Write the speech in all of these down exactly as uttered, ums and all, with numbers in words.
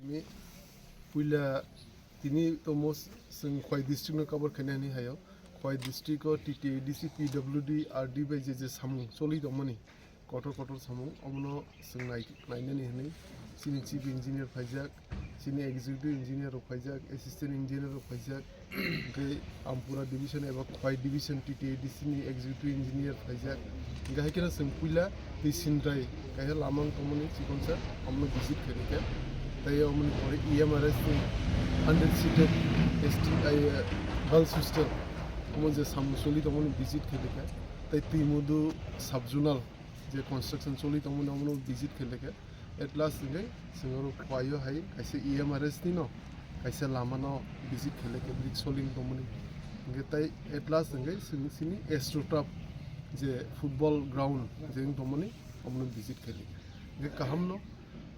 Ni puila tini tomo chwng Khwai district no cover khainani hayo. Khwai district o T T A D C, P W D, R D bai je je samung choli tongmani, kotor kotor samung, omono chwng nai-, nainani hinwi chini chief engineer phaijak, chini executive engineer rok phaijak, assistant engineer rok phaijak, hwnkhe Ampura division eba Khwai division T T A D C ni executive engineer phaijak. Hwnkhe hai kheno chwng puila twi Sindrai kaisa lama wng tongmani chikonsa, omono visit khainai kha. Tei omoni pore E M R S ni hundred seated S T I, eh, girls hostel, omo je samung choli tongmani visit khainai kha. Tei Twimudu sub zonal je construction choli tongmani, omono visit khainai kha. At last hwnkhe chwng oro Khwai o hai kaisa E M R S ni no kaisa lama no visit khainai kha, brick soling tongmani. Hwnkhe tai at last hwnkhe chwng chini Astroturf je football ground je wng tongmani, omono visit khainai kha. Hwnkhe kaham no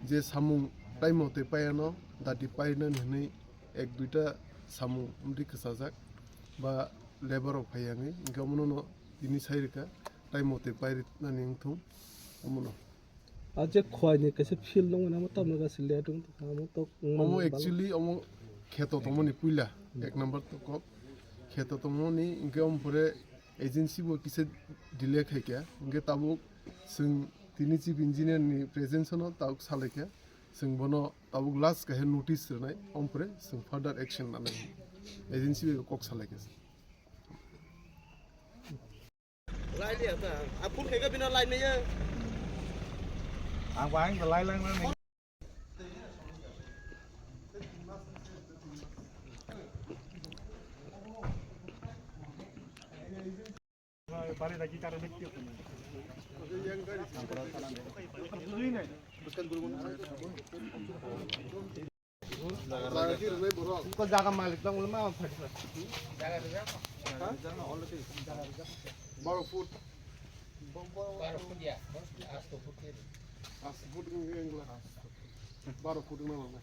je samung time mote paiya no dati painani hinwi ek duita samung amtwi kwchajak ba labour rok phaiya wngwi, hwnkhe omono no tini sai rwkha, time mote painani wngthung omono. A je Khwai ni kaisa field nongmani, amo tamni gasi let wng tongkha, amo tok wngmani Omo balo. Actually omo kheto tongmani puila, ek number to kok kheto tongmani, hwnkhe omo pore agency bo kisa delay khaikha, hwnkhe tabuk chwng tini chief engineer ni presence no tabuk salaikha, chwng bono tabuk last kaisa notice rwnai, omo pore chwng further action lanai agency bai kok salaikha. Lai liya ta. A phone khe bina lai maya. Ang ba ang lai lai nang. Bari lagi kare bekti. Ko jaga malik tong ma phadi. Baro foot. Baro foot ni engla. Baro foot ni engla.